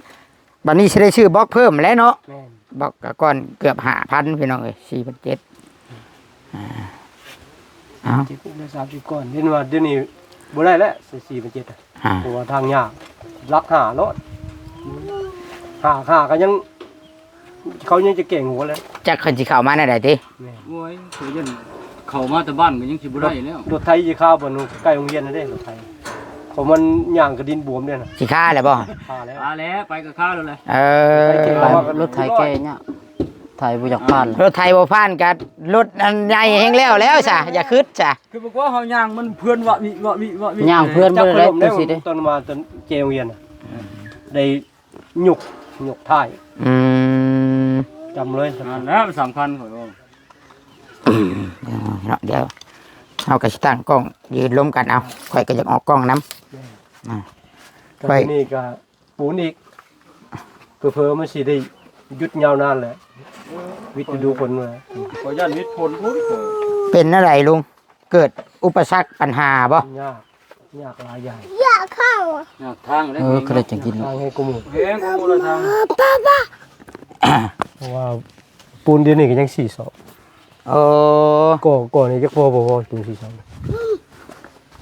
ບັດນີ້ຊິໄດ້ຊື້ບລັອກເພີ່ມແຫຼະເນາະ ແມ່ນ ບລັອກກະກ່ອນເກືອບຫ້າພັນ ພີ່ນ້ອງເອີຍ ສີ່ພັນເຈັດ ອ່າ ເອົາ ເຈັດ ໄດ້ສາມສິບກ້ອນ ເຫັນວ່າດຽວນີ້ບໍ່ໄດ້ແລ້ວ ສີ່ພັນເຈັດ ອ່າ ເພາະວ່າທາງຍາກ ຫຼັກຫ້າໂລດ ຫ້າ ຫ້າກໍຍັງ ເຂົາຍັງຈະແກງຫົວແລ້ວ ຈັກເພິ່ນຊິເຂົ້າມາແນວໃດຕິ ແມ່ນ ໂອ້ຍ ເຂົາຍັງເຂົ້າມາແຕ່ບ້ານກໍຍັງຊິບໍ່ໄດ້ແລ້ວ ລົດ ລົດໄຖຊິຄາບ່ອນໃກ້ໂຮງຮຽນຫັ້ນເດ້ ລົດໄຖ ເພາະມັນຍ່າງກະດິນບວມເດ້ນະ ຊິຄາແລ້ວບໍ່ ຄາແລ້ວ ຄາແລ້ວ ໄປກໍຄາແລ້ວແຫຼະ ເອີ ລົດໄຖແກ່ຍາກ ໄຖບໍ່ຢາກຜ່ານ ລົດໄຖບໍ່ຜ່ານກໍລົດອັນໃຫຍ່ແຮງແລ້ວແລ້ວຊະ ຢ່າຄຶດຊະ ຄືບໍ່ວ່າເຮົາຍ່າງມັນເພື່ອນວະວິວະວິວະວິ ຍ່າງເພື່ອນບໍ່ໄດ້ ຈັກ ແລ້ວ ຈັ່ງຊີ້ເດ້ ຕອນມາຕອນແກ່ໂຮງຮຽນນະ ໄດ້ຍົກ ຍົກທ້າຍ ອືມ ຈຳເລີຍ ນັ້ນແຫຼະສຳຄັນຂ້ອຍວ່າ ເນາະ ດຽວເຮົາກໍຊິຕັ້ງກ້ອງຢືນລົມກັນເອົາ ຂ້ອຍກໍຢາກອອກກ້ອງນຳ ແມ່ນ ອ່າ ກໍ ຂ້ອຍ ນີ້ກໍ ປູນອີກ ເຜີໆມັນຊິໄດ້ຢຸດຍາວນານແຫຼະ ວິດລະດູຝົນມາ ຂ້ອຍຢ້ານວິດຝົນພຸ້ນ ເປັນແນວໃດລຸງ ເກີດອຸປະສັກປັນຫາບໍ່? ຍາກ ຍາກຫຼາຍຢ່າງ ຢາກເຂົ້າ ຍາກທາງເດ້ ເອີ ຄືໄດ້ຈັງກິນ ທາງໃຫ້ກູໝູ່ ເພງກູໝູ່ລະທາງ ເພາະວ່າປູນດຽວນີ້ກໍຍັງສີ່ສອບ ເອີ ກໍ ກໍນີ້ຈັກພໍບໍ່ພໍ ປູນສີ່ສອບ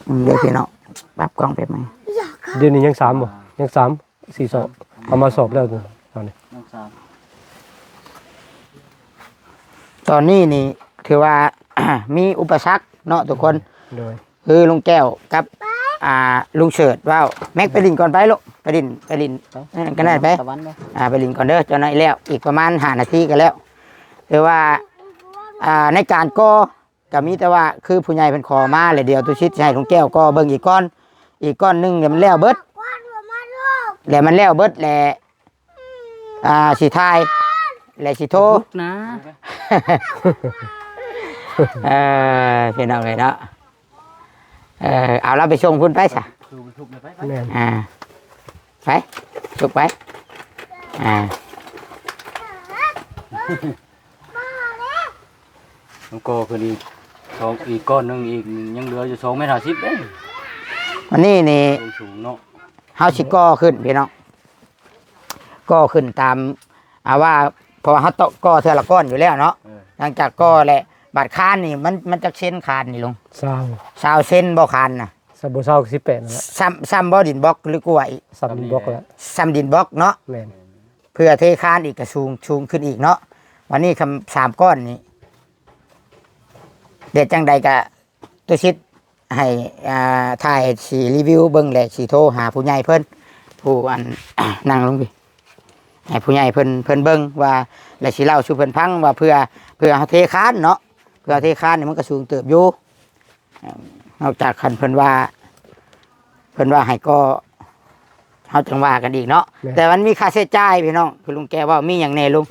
ອືມ ເດີພີ່ນ້ອງ ປັບກ້ອງແປັບໜຶ່ງ ຢາກເຂົ້າ ດຽວນີ້ຍັງສາມບໍ່? ຍັງສາມ ສີ່ສອບ ເອົາມາສອບແລ້ວຕອນນີ້ ຍັງສາມ ຕອນນີ້ນີ້ຖືວ່າ ມີອຸປະສັກເນາະທຸກຄົນ ໂດຍ ຄືລຸງແກ້ວກັບ ອ່າ ລຸງເສີດເວົ້າ ແມັກໄປຫຼິ້ນກ່ອນໄປລູກ ໄປຫຼິ້ນ ໄປຫຼິ້ນ ໄປ ນັ້ນກໍໄດ້ໄປ ຕາວັນເນາະ ອ່າ ໄປຫຼິ້ນກ່ອນເດີ ເຈົ້າໜ້ອຍແລ້ວ ອີກປະມານຫ້ານາທີກໍແລ້ວ ຖືວ່າ ອ່າ ໃນການກໍ່ ກໍມີແຕ່ວ່າຄືຜູ້ໃຫຍ່ເພິ່ນຂໍມາ ແລ້ວດຽວຕຸສິດຊິໃຫ້ລຸງແກ້ວກໍ່ເບິ່ງອີກກ່ອນ ອີກກ້ອນໜຶ່ງ ແລ້ວມັນແລ້ວເບິດ ແລ້ວມັນແລ້ວເບິດແລ້ວ ອ່າ ຊິຖ່າຍ ແລ້ວຊິໂທ ບຸກນະ ເອີ ພີ່ນ້ອງເອີຍເນາະ ເອີ ເອົາລາວໄປສົ່ງພຸ້ນໄປຊະ ຄືມັນທຸບເລີຍໄປ ແມ່ນ ອ່າ ໄປ ທຸບໄປ ອ່າ ມັນກໍຂຶ້ນອີກສອງ ອີກກ້ອນໜຶ່ງອີກ ຍັງເຫຼືອຢູ່ສອງແມັດຫ້າສິບເດ້ ອັນນີ້ນີ້ ສູງໆເນາະ ເຮົາຊິກໍ່ຂຶ້ນພີ່ນ້ອງ ກໍ່ຂຶ້ນຕາມ ອ່າ ວ່າ ເພາະວ່າເຮົາເຈາະກໍ່ເທື່ອລະກ້ອນຢູ່ແລ້ວເນາະ ເອີ ຫຼັງຈາກກໍ່ແລ້ວ ບາດຄານນີ້ ມັນ ມັນຈັກເຊັນຄານນີ້ລຸງ? ຊາວ ຊາວເຊັນບໍ່ຄານນະ? ຊາວ ບໍ່ ຊາວ ສິບແປດນັ້ນແຫຼະ ຊ້ຳ ຊ້ຳບໍ່ດິນບລັອກ ຫຼື ກວ່າອີກ? ຊ້ຳດິນບລັອກແລ້ວ ຊ້ຳດິນບລັອກເນາະ ແມ່ນ ເພື່ອເທຄານອີກກໍສູງ ສູງຂຶ້ນອີກເນາະ ວັນນີ້ຄຳ ສາມກ້ອນນີ້ ດຽວຈັ່ງໃດກໍຕຸສິດໃຫ້ ອ່າ ຖ່າຍ ຊິຣີວິວເບິ່ງ ແລະ ຊິໂທຫາຜູ້ໃຫຍ່ເພິ່ນ ຜູ້ອັນ ນັ່ງລົງພີ້ ໃຫ້ຜູ້ໃຫຍ່ເພິ່ນ ເພິ່ນເບິ່ງວ່າ ແລະ ຊິເລົ່າສູ່ເພິ່ນຟັງວ່າ ເພື່ອ ເພື່ອເຮົາເທຄານເນາະ ເພື່ອເຮົາເທຄານນີ້ມັນກໍສູງເຕີບຢູ່ ນອກຈາກຄັນເພິ່ນວ່າ ເພິ່ນວ່າໃຫ້ກໍ ເຮົາຈັ່ງວ່າກັນອີກເນາະ ແມ່ນ ແຕ່ມັນມີຄ່າໃຊ້ຈ່າຍພີ່ນ້ອງ ຄືລຸງແກ້ວເວົ້າ ມີຫຍັງແດ່ລຸງ?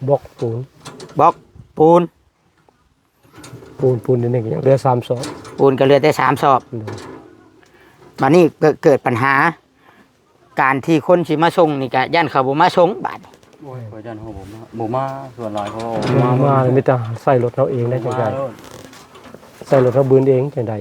ບລັອກປູນ ບລັອກປູນ ປູນ ປູນນີ້ກໍຍັງເຫຼືອສາມສອບ ປູນກໍເຫຼືອແຕ່ສາມສອບ ໂດຍ ບັດນີ້ເກີດ ເກີດບັນຫາ ການທີ່ຄົນຊິມາສົ່ງນີ້ກະຢ້ານເຂົາບໍ່ມາສົ່ງບາດນີ້ ໂອ້ຍ ຂ້ອຍຢ້ານເຂົາບໍ່ມາ ບໍ່ມາ ສ່ວນຫຼາຍເຂົາບໍ່ມາ ບໍ່ມາ ມີແຕ່ໃຊ້ລົດເຮົາເອງໄດ້ຈັ່ງໃດ ໃຊ້ລົດເຮົາບືນເອງຈັ່ງໃດ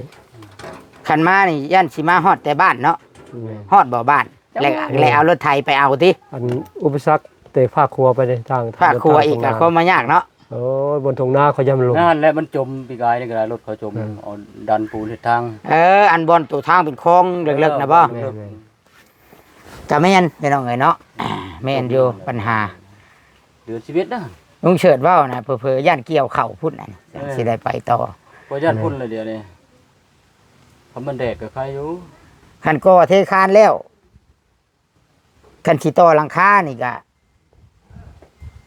ຄັນມານີ້ຢ້ານຊິມາຮອດແຕ່ບ້ານເນາະ ແມ່ນ ຮອດບໍ່ບ້ານ ແລ້ວ ແລ້ວເອົາລົດໄຖໄປເອົາຕິ ອັນອຸປະສັກແຕ່ພາກຂົວໄປໃນທາງ ພາກຂົວອີກກໍຄວາມມາຍາກເນາະ ໂອ້ຍ ບ່ອນທົ່ງນາເຂົາຢ້ານມັນລົງ ນັ້ນແຫຼະ ມັນຈົມ ປີກາຍນີ້ກໍໄດ້ ລົດເຂົາຈົມ ເອີ ເອົາດັນປູນເຮັດທາງ ເອີ ອັນບ່ອນຕົວທາງເປັນຄອງເລິກໆນະບໍ່? ແມ່ນໆ ກໍແມ່ນພີ່ນ້ອງເອີຍເນາະ ແມ່ນຢູ່ ບັນຫາ ເດືອນສິບເອັດນະ ລຸງເສີດເວົ້ານະ ເຜີໆຢ້ານກ່ຽວເຂົ້າພຸ້ນ ອັນນີ້ ເອີ ຊິໄດ້ໄປຕໍ່ ກໍຢ້ານພຸ້ນລະດຽວນີ້ ຄັນມັນແດດກໍໄຄຢູ່ ຄັນກໍ່ເທຄານແລ້ວ ຄັນຊິຕໍ່ຫຼັງຄານີ້ກະ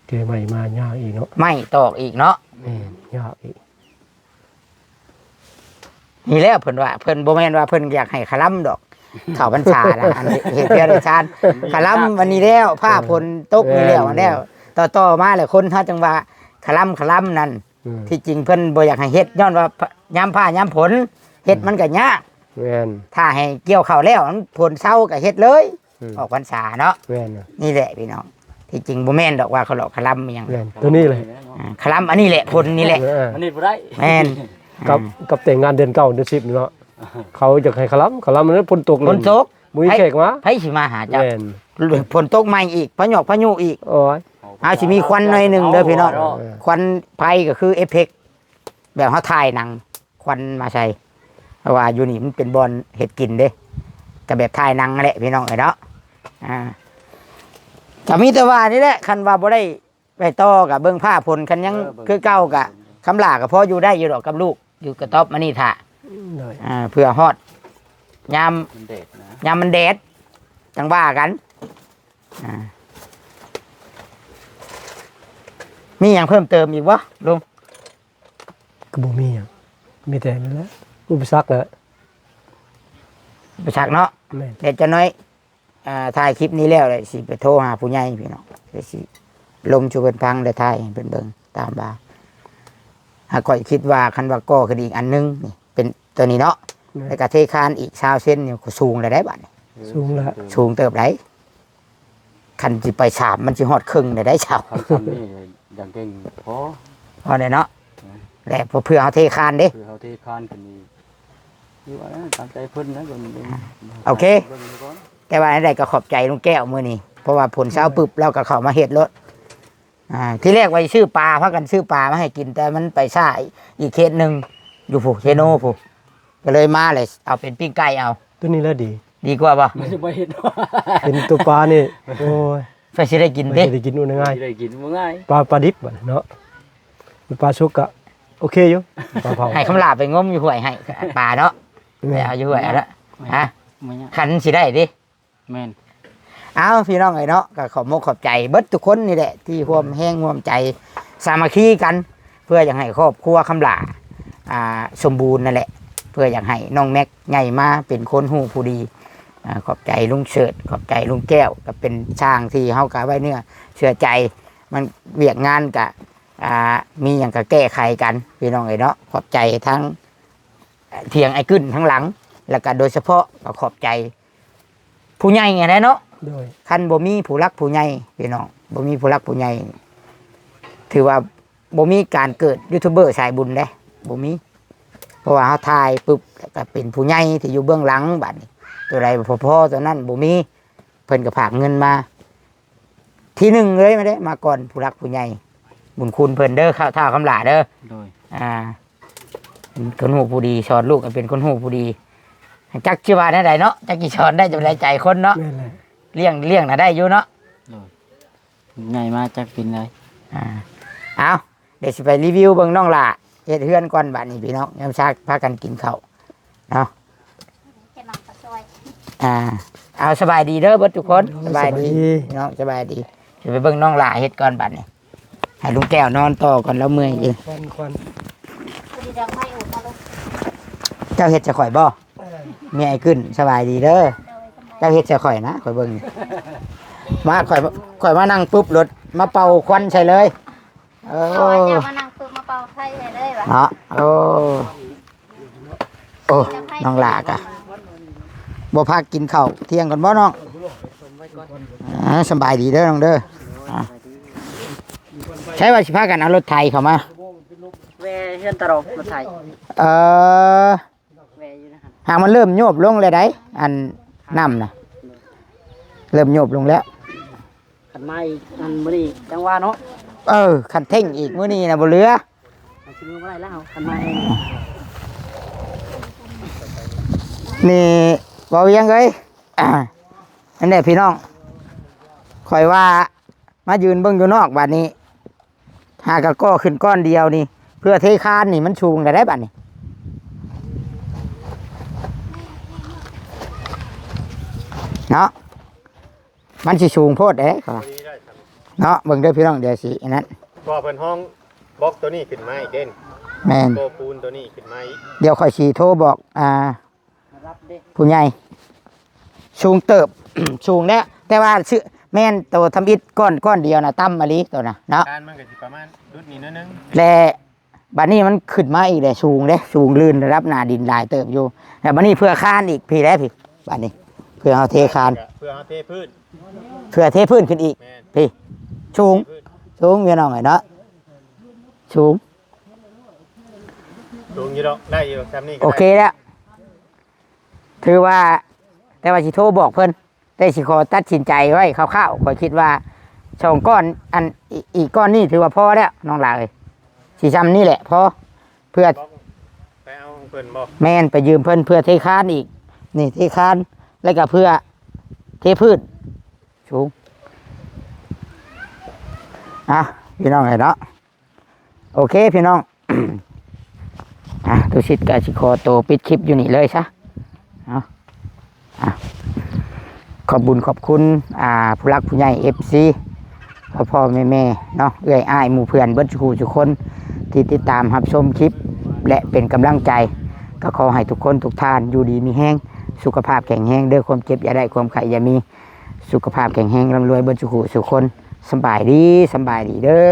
ແກ່ໄມ້ມາຍາກອີກເນາະ ໄມ້ຕອກອີກເນາະ ແມ່ນ ຍາກອີກ ນີ້ແຫຼະເພິ່ນວ່າ ເພິ່ນບໍ່ແມ່ນວ່າເພິ່ນຢາກໃຫ້ຄະລຳດອກ ເຂົ້າພັນສານະ ອັນເຮັດເຮືອນເຮັດຊານ ຄະລຳອັນນີ້ແລ້ວ ຟ້າຝົນຕົກນີ້ແລ້ວ ແມ່ນ ອັນແລ້ວ ຕໍ່ໆມາແລ້ວ ຄົນເຮົາຈັ່ງວ່າຄະລຳ ຄະລຳນັ້ນ ອືມ ທີ່ຈິງເພິ່ນບໍ່ຢາກໃຫ້ເຮັດ ຍ້ອນວ່າຍາມຟ້າຍາມຝົນເຮັດ ອືມ ມັນກໍຍາກ ແມ່ນ ຖ້າໃຫ້ກ່ຽວເຂົ້າແລ້ວ ມັນຝົນເຊົາກໍເຮັດເລີຍ ອືມ ອອກພັນສາເນາະ ແມ່ນ ນີ້ແຫຼະພີ່ນ້ອງ ທີ່ຈິງບໍ່ແມ່ນດອກວ່າເຂົາເລາະຄະລຳອີ່ຫຍັງ ແມ່ນ ຕົວນີ້ແຫຼະ ອ່າ ຄະລຳອັນນີ້ແຫຼະ ຝົນນີ້ແຫຼະ ເອີ ອັນນີ້ບໍ່ໄດ້ ແມ່ນ ກັບ ອ່າ ກັບແຕ່ງງານເດືອນເກົ້າເດືອນສິບເນາະ ເຂົາຢາກໃຫ້ຄະລຳ ຄະລຳນັ້ນຝົນຕົກ ຝົນຕົກ ບໍ່ມີແຂກມາ ໃຜຊິມາຫາເຈົ້າ ແມ່ນ ຝົນຕົກໃໝ່ອີກ ພະຍອກພະຍຸອີກ ໂອ້ຍ ເຮົາຊິມີຄວັນໜ້ອຍໜຶ່ງເດີພີ່ນ້ອງ ເອີ ຄວັນໄຟກໍຄືເອຟເຟັກ ແບບເຮົາຖ່າຍໜັງ ຄວັນມາໃສ່ ເພາະວ່າຢູ່ນີ້ມັນເປັນບ່ອນເຮັດກິນເດ້ ກໍແບບຖ່າຍໜັງນັ້ນແຫຼະພີ່ນ້ອງເອີຍເນາະ ອ່າ ກໍມີແຕ່ວ່ານີ້ແຫຼະ ຄັນວ່າບໍ່ໄດ້ໄປຕໍ່ກໍເບິ່ງຟ້າຝົນ ຄັນຍັງ ເອີ ເບິ່ງ ຄືເກົ່າກໍ ຄຳຫຼ້າກໍພໍຢູ່ໄດ້ຢູ່ດອກກັບລູກ ຢູ່ກະຕ໊ອບມານີ້ຖ້າ ໂດຍ ອ່າ ເພື່ອຮອດຍາມ ມັນແດດນະ ຍາມມັນແດດ ຈັ່ງວ່າກັນ ອ່າ ມີຫຍັງເພີ່ມເຕີມອີກບໍ່ລຸງ? ກໍບໍ່ມີຫຍັງ ມີແຕ່ນັ້ນແຫຼະ ອຸປະສັກແຫຼະ ອຸປະສັກເນາະ ແມ່ນ ແຕ່ຈັກໜ້ອຍ ອ່າ ຖ່າຍຄລິບນີ້ແລ້ວ ແລ້ວຊິໄປໂທຫາຜູ້ໃຫຍ່ພີ່ນ້ອງ ແລ້ວຊິລົງສູ່ເພິ່ນຟັງ ແລ້ວຖ່າຍໃຫ້ເພິ່ນເບິ່ງ ຕາມວ່າ ຫາຂ້ອຍຄິດວ່າ ຄັນວ່າກໍ່ຂຶ້ນອີກອັນໜຶ່ງນີ້ ເປັນຕົວນີ້ເນາະ ແມ່ນ ແລ້ວກໍເທຄານອີກຊາວເຊັນນີ້ ກໍສູງແລ້ວໄດ໋ບາດນີ້ ສູງແລ້ວ ສູງເຕີບໄດ໋ ຄັນຊິໄປສາມ ມັນຊິຮອດເຄິ່ງໄດ້ໄດ໋ຊາວ ຄັນຊ່ຳນີ້ຢ່າງເກັ່ງພໍ ພໍແດ່ເນາະ ແລະ ເພື່ອເຮົາເທຄານເດ້ ເພື່ອເຮົາເທຄານຂຶ້ນນີ້ ຄືວ່າຕາມໃຈເພິ່ນນະ ເບິ່ງ ໂອເຄ ແຕ່ວ່າໃດໆກໍຂອບໃຈລຸງແກ້ວມື້ນີ້ ເພາະວ່າຝົນເຊົາປຶບ ລາວກໍເຂົ້າມາເຮັດໂລດ ອ່າ ທີແລກວ່າຊິຊື້ປາ ພາກັນຊື້ປາມາໃຫ້ກິນ ແຕ່ມັນໄປຊ້າອີກເຂດໜຶ່ງ ຢູ່ພຸ້ນ ເຊໂນພຸ້ນ ກໍເລີຍມາແລ້ວເອົາເປັນປີ້ງໄກ່ເອົາ ຕົວນີ້ລະດີ ດີກວ່າບໍ່? ມັນຈະບໍ່ເຫັນ ເຫັນຕົວປານີ້ ໂອ້ຍ ໄປຊິໄດ້ກິນຕິ ໄປຊິໄດ້ກິນ ໂອ້ ງ່າຍ ໄປຊິໄດ້ກິນບໍ່ງ່າຍ ປາ ປາດິບບັດເນາະ ປາສຸກກະ ໂອເຄຢູ່ ໃຫ້ຄຳຫຼ້າໄປງົມຢູ່ຫ້ວຍ ໃຫ້ປາເນາະ ແມ່ນ ໄປເອົາຢູ່ຫ້ວຍເອົາເນາະ ຮະ ບໍ່ຍາກ ຄັນຊິໄດ້ຕິ ແມ່ນ ເອົາ ພີ່ນ້ອງເອີຍເນາະ ກໍຂອບມົກຂອບໃຈເບິດທຸກຄົນນີ້ແຫຼະ ທີ່ຮ່ວມແຮງຮ່ວມໃຈສາມັກຄີກັນ ເພື່ອຢາກໃຫ້ຄອບຄົວຄຳຫຼ້າ ອ່າ ສົມບູນນັ້ນແຫຼະ ເພື່ອຢາກໃຫ້ນ້ອງແມັກໃຫຍ່ມາເປັນຄົນຮູ້ຜູ້ດີ ອ່າ ຂອບໃຈລຸງເສີດ ຂອບໃຈລຸງແກ້ວ ກໍເປັນຊ່າງທີ່ເຮົາກໍໄວ້ເນື້ອເຊື່ອໃຈ ມັນວຽກງານກໍ ອ່າ ມີຫຍັງກໍແກ້ໄຂກັນ ພີ່ນ້ອງເອີຍເນາະ ຂອບໃຈທັງ ເຖຍງອ້າຍກຶ້ນທາງຫຼັງ ແລ້ວກໍໂດຍສະເພາະກໍຂອບໃຈຜູ້ໃຫຍ່ຫັ້ນແຫຼະເນາະ ໂດຍ ຄັນບໍ່ມີຜູ້ຫຼັກຜູ້ໃຫຍ່ ພີ່ນ້ອງ ບໍ່ມີຜູ້ຫຼັກຜູ້ໃຫຍ່ ຖືວ່າບໍ່ມີການເກີດຢູທູບເບີສາຍບຸນເດ້ ບໍ່ມີ ເພາະວ່າເຮົາຖ່າຍປຶບ ແລ້ວກໍເປັນຜູ້ໃຫຍ່ທີ່ຢູ່ເບື້ອງຫຼັງ ບາດນີ້ ຕົວໃດບໍ່ພໍ ຕົວນັ້ນບໍ່ມີ ເພິ່ນກໍຝາກເງິນມາ ທີໜຶ່ງເລີຍມາເດ້ ມາກ່ອນຜູ້ຫຼັກຜູ້ໃຫຍ່ ບຸນຄຸນເພິ່ນເດີ ທ້າວຄຳຫຼ້າເດີ ໂດຍ ອ່າ ເປັນຄົນຮູ້ຜູ້ດີ ສອນລູກໃຫ້ເປັນຄົນຮູ້ຜູ້ດີ ຈັກຊິວ່າແນວໃດເນາະ ຈັກຊິສອນໄດ້ຈັ່ງໃດໃຈຄົນເນາະ ແມ່ນແຫຼະ ລ້ຽງ ລ້ຽງນະໄດ້ຢູ່ເນາະ ໂດຍ ໃຫຍ່ມາຈັກເປັນໃດ ອ່າ ເອົາ ດຽວຊິໄປຣີວິວເບິ່ງນ້ອງຫຼ້າເຮັດເຮືອນກ່ອນບາດນີ້ພີ່ນ້ອງ ຍາມເຊົ້າພາກັນກິນເຂົ້າເນາະ ເຮັດນ້ຳເຂົ້າຊອຍ ອ່າ ເອົາ ສະບາຍດີເດີເບິດທຸກຄົນ ໂດຍ ສະບາຍດີ ສະບາຍດີ ພີ່ນ້ອງ ສະບາຍດີ ຊິໄປເບິ່ງນ້ອງຫຼ້າເຮັດກ່ອນບາດນີ້ ໃຫ້ລຸງແກ້ວນອນຕໍ່ກ່ອນ ລາວເມື່ອຍຢູ່ ຄວັນ ຄວັນ ພໍດີດອກໄມ້ອອກມາລູກ ເຈົ້າເຮັດໃສ່ຂ້ອຍບໍ່? ເອີ ເມຍອ້າຍກຶ້ນ ສະບາຍດີເດີ ໂດຍ ສະບາຍ ເຈົ້າເຮັດໃສ່ຂ້ອຍນະ ຂ້ອຍເບິ່ງ ມາ ຂ້ອຍ ຂ້ອຍມານັ່ງປຶບ ລົດມາເປົ່າຄວັນໃສ່ເລີຍ ເອີ ເຈົ້າມານັ່ງປຶບມາເປົ່າໄຟໃຫ້ເລີຍຫວາ ເນາະ ໂອ້ ໂອ້ ນ້ອງຫຼ້າກະບໍ່ພາກກິນເຂົ້າທ່ຽງກ່ອນບໍ່ນ້ອງ? ອ່າ ສະບາຍດີເດີນ້ອງເດີ ອ່າ ໃຊ່ວ່າຊິພາກັນເອົາລົດໄຖເຂົ້າມາ ແວ່ເຮືອນຕາຫຼອງລົດໄຖ ເອີ ແວ່ຢູ່ນະ ຫາກມັນເລີ່ມໂຍບລົງແລ້ວໃດ໋ ອັນ ນ້ຳນະ ເລີ່ມໂຍບລົງແລ້ວ ຄັນມາອີກ ອັນ ມື້ນີ້ຈັ່ງວ່າເນາະ ເອີ ຄັນເທັງອີກມື້ນີ້ນະບໍ່ເຫຼືອ ເຮົາຊິມື້ບໍ່ໄດ້ແລ້ວ ຄັນມາອີກ ນີ້ ເວົ້າຫຍັງເອີຍ ອັນນີ້ພີ່ນ້ອງ ຂ້ອຍວ່າມາຢືນເບິ່ງຢູ່ນອກບາດນີ້ ຫາກະກໍ່ຂຶ້ນກ້ອນດຽວນີ້ ເພື່ອເທຄານນີ້ມັນສູງແລ້ວໃດ໋ບາດນີ້ ເນາະ ມັນຊິສູງໂພດເດ້ ເນາະ ເບິ່ງເດີພີ່ນ້ອງ ດຽວຊິອັນນັ້ນ ເພາະເພິ່ນຮ້ອງບລັອກໂຕນີ້ຂຶ້ນມາອີກເດ້ ແມ່ນ ໂຕປູນໂຕນີ້ຂຶ້ນມາອີກ ດຽວຂ້ອຍຊິໂທບອກ ອ່າ ຜູ້ໃຫຍ່ ສູງເຕີບ ສູງແລ້ວ ແຕ່ວ່າຊື່ ແມ່ນໂຕທຳອິດກ້ອນ ກ້ອນດຽວນະ ຕ່ຳອີ່ຫຼີໂຕນະເນາະ ການມັນກໍຊິປະມານຈຸດນີ້ໜ້ອຍໜຶ່ງ ແລະ ບາດນີ້ມັນຂຶ້ນມາອີກແຫຼະ ສູງເດ້ ສູງລື່ນລະດັບໜ້າດິນຫຼາຍເຕີບຢູ່ ແລ້ວບາດນີ້ເພື່ອຄານອີກ ພີ້ແຫຼະພີ້ ບາດນີ້ເພື່ອເຮົາເທຄານ ເພື່ອເຮົາເທພື້ນ ເພື່ອເທພື້ນຂຶ້ນອີກ ແມ່ນ ພີ້ ສູງ ເທພື້ນ ສູງ ພີ່ນ້ອງເອີຍເນາະ ສູງ ສູງຢູ່ດອກ ໄດ້ຢູ່ ຊ່ຳນີ້ກໍ ໂອເຄແລ້ວ ຖືວ່າ ແຕ່ວ່າຊິໂທບອກເພິ່ນ ແຕ່ຊິຂໍຕັດສິນໃຈໄວ້ຄ່າວໆ ຂ້ອຍຄິດວ່າສອງກ້ອນ ອັນ ອີ ອີກກ້ອນນີ້ຖືວ່າພໍແລ້ວ ນ້ອງຫຼ້າເອີຍ ຊິຊ່ຳນີ້ແຫຼະພໍ ເພື່ອ ໄປເອົາຂອງເພິ່ນບໍ່? ແມ່ນ ໄປຢືມເພິ່ນເພື່ອເທຄານອີກ ນີ້ເທຄານ ແລ້ວກໍເພື່ອເທພື້ນ ສູງ ອ່ະ ພີ່ນ້ອງເອີຍເນາະ ໂອເຄພີ່ນ້ອງ ອ່ະ ຕຸສິດກໍຊິຂໍໂຕປິດຄລິບຢູ່ນີ້ເລີຍຊະ ເນາະ ອ່ະ ຂອບບຸນຂອບຄຸນ ອ່າ ຜູ້ຫຼັກຜູ້ໃຫຍ່ ເອັຟຊີ ພໍ່ໆແມ່ໆເນາະ ເອື້ອຍອ້າຍໝູ່ເພື່ອນເບິດສູ່ຜູ້ສູ່ຄົນ ທີ່ຕິດຕາມຮັບຊົມຄລິບ ແລະ ເປັນກຳລັງໃຈ ກໍຂໍໃຫ້ທຸກຄົນທຸກທ່ານຢູ່ດີມີແຮງ ສຸຂະພາບແຂງແຮງເດີ ຄວາມເຈັບຢ່າໄດ້ ຄວາມໄຂ້ຢ່າມີ ສຸຂະພາບແຂງແຮງ ລ່ຳລວຍເບິດສູ່ຜູ້ສູ່ຄົນ ສຳບາຍດີ ສຳບາຍດີເດີ.